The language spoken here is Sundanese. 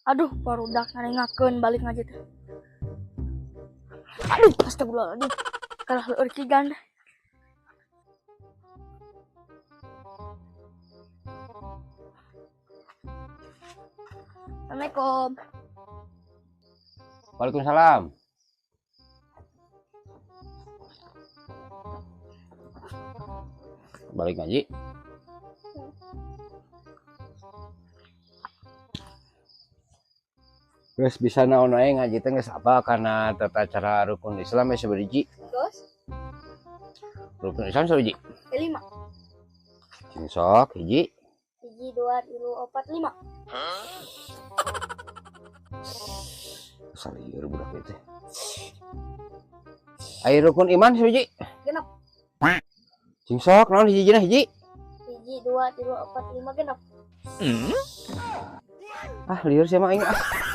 Aduh, barudak ngarengakeun balik ngaji teh. Aduh, astagfirullahaladzim. Kalah leueur kigan. Assalamualaikum. Waalaikumsalam. Balik ngaji. Geus bisa naon wae ngaji teh geus apa karena tata cara rukun Islam ya sabaraha? Terus, Rukun Islam sabaraha? lima. Cing sok hiji. 1, 2, 3, 4, 5. Salieur budak ieu teh. Ari rukun iman sabaraha? 6. Cing sok naon hiji-hijina hiji? 1, 2, 3, 4, 5, 6. Ah, lieur sia mah aing ah.